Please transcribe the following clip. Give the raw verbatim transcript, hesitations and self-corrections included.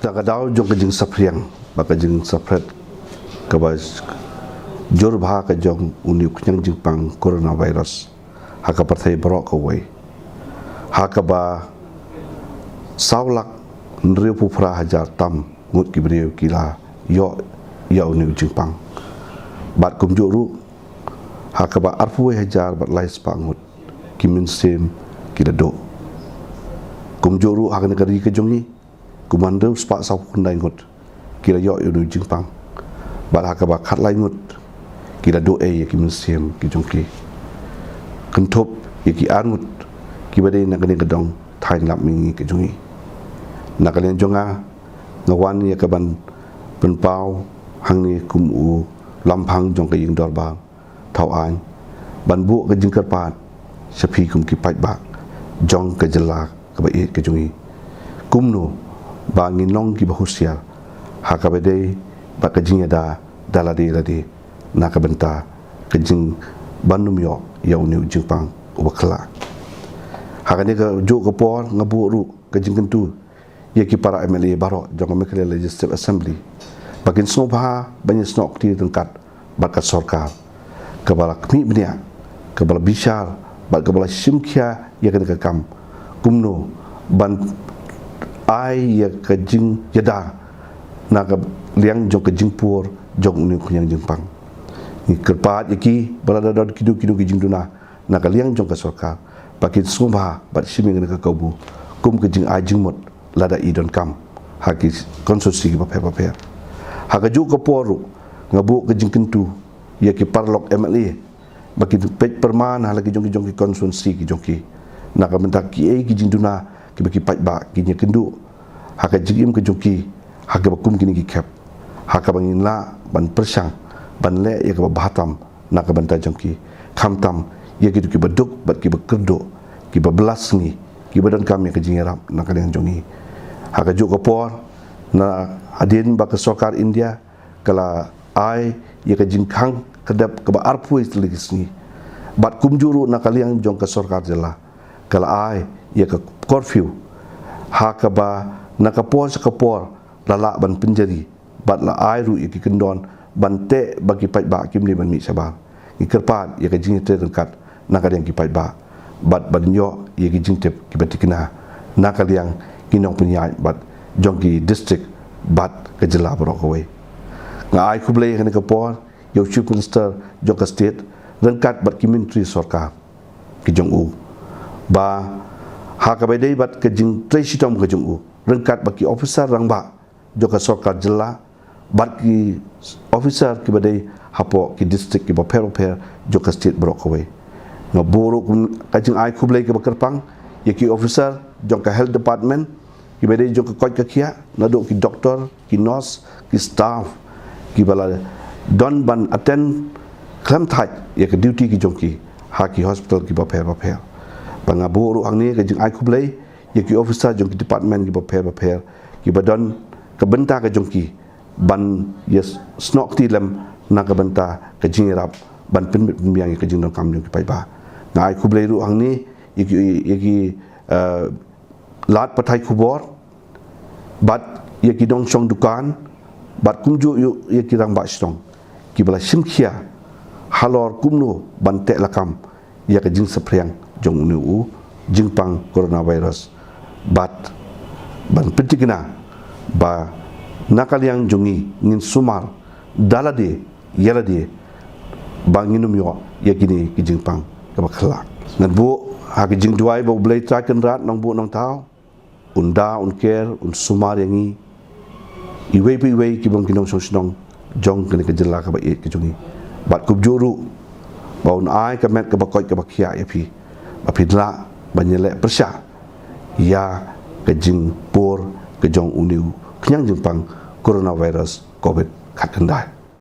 Ka daw jong ka jingsaphriang bad ka jingsaphriang kaba jur bha ka jong une u khñiang jingpang coronavirus ha ka pyrthei baroh kawei, ha kaba saw lak hynriewphew phra hajar tam ngut ki briew ki la ïoh ïa une u jingpang. Bad kumjuh ruh ha kaba arphew wei hajar bad lai spah ngut ki mynsiem ki la duh. Kumjuh ruh ha kane ka ri ka jong ngi, kumba hynriew spah sawphew khyndai ngut ki la ïoh ïa une u jingpang. Bad ha kaba khatlai ngut ki la duh ei ïa ki mynsiem ki jong ki. Kynthup ïa ki ar ngut kiba dei na kane ka dong thaiñ lap mihngi ka jong ngi. Na ka liang jong nga, nga wan ïa kaban pynpaw hangne kum u lamphang jong ka ïing dorbar thaw aiñ ban buh ka jingkyrpad sha phi kum ki paidbah jong ka jylla kaba ïeit ka jong ngi, kumno ba ngin long kiba husiar ha kaba dei bad ka jingïada da lade lade na ka bynta ka jingban ym ïoh ïa une u jingpang uba khyllah. Ha kane kajuh ka por nga buh ruh ka jingkyntu ïa ki para M L A baroh jong ka Meghalaya Legislative Assembly ba kin sngewbha ban ïasnoh kti ryngkat bad ka sorkar kaba la khmih bniah, kaba la bishar bad kaba la shimkhia ïa kane ka kam, kumno ban ai ïa ka jingïada na ka liang jong ka jingpur jong une u khñiang jingpang. Ngi kyrpad ïa ki ba lada don kino kino ki jingduna na ka liang jong ka sorkar ba kin sngewbha bad shim ïa kane ka kabu kum ka jingai jingmut lada i donkam ha ki constituency kiba pher bapher. Ha kajuh ka por ruh nga buh ka jingkyntu ïa ki paralok M L A ba kin peit pyrman ha la ki jong ki jong ki constituency ki jong ki na ka bynta kiei ki jingduna kiba ki paidbah kin ïakynduh ha ka jingim ka jong ki ha kaba kum kine ki khep, ha kaba ngin lah ban pyrshang ban leh ïa kaba bha tam na ka bynta jong ki, khamtam ïa kito kiba duk bad kiba kyrduh, kiba bylla sngi, kiba donkam ïa ka jingïarap na ka liang jong ngi. Ha kajuh ka por, na hadien ba ka sorkar India ka la ai ïa ka jingkhang kdep kaba arphew tylli ki sngi, bad kumjuh ruh na ka liang jong ka sorkar jylla ka la ai ïa ka curfew, ha kaba na ka por sha ka por la lah ban pynjari bad la ai ruh ïa ki kyndon ban teh ba ki paidbah kim dei ban mih shabar. Ngi kyrpad ïa ka jingïatrei ryngkat na ka liang ki paidbah bad ban ïoh ïa ki jingtip kiba thikna na ka liang ki nongpynïaid bad jong ki district bad ka jylla baroh kawei. Nga ai khublei ha kane ka por ïa u Chief Minister jong ka state ryngkat bad ki myntri sorkar ki jong u, ba ha kaba dei bad ka jingtrei shitom ka jong u ryngkat bad ki officer rangbah jong ka sorkar jylla bad ki officer kiba dei hapoh ki district kiba pher bapher jong ka state baroh kawei. Nga buh ruh kum ka jingai khublei kaba kyrpang ïa ki officer jong ka health department, kiba dei jong ka koit ka khiah, naduh ki doktor, ki nurse, ki staff kiba la don ban attend khlem thait ïa ka duty ki jong ki ha ki hospital kiba pher bapher. Bad nga buh ruh hangne ka jingai khublei ïa ki officer jong ki department kiba pher bapher kiba don ka bynta ka jong ki ban ïasnoh kti lem na ka bynta ka jingïarap ban pynbit pynbiang ïa ka jingdonkam jong ki paidbah. Nga ai khublei ruh hangne ïa ki, ïa ki, eh, lad pathai khubor bad ïa ki nongshong dukan bad kumjuh ïa ki rangbah shnong kiba la shimkhia halor kumno ban teh lakam ïa ka jingsaphriang jong une u jingpang coronavirus, bad ban pynthikna ba na ka liang jong ngi ngin sumar da lade ïa lade ba ngin ym ïoh ïa kine ki jingpang kaba khyllah. Ngan buh ha ki jingduwai ba U Blei Trai Kynrad Nongbuh Nongthaw un da, un ker, un sumar ïa ngi iwei pa iwei ki bym ki nongshong shnong jong kane ka jylla kaba ïeit ka jong ngi. Bad kumjuh ruh ba un ai ka met kaba koit kaba khiah ïa phi ba phin lah ban ïaleh pyrshah ïa ka jingpur ka jong une u khñiang jingpang coronavirus covid khatkhyndai.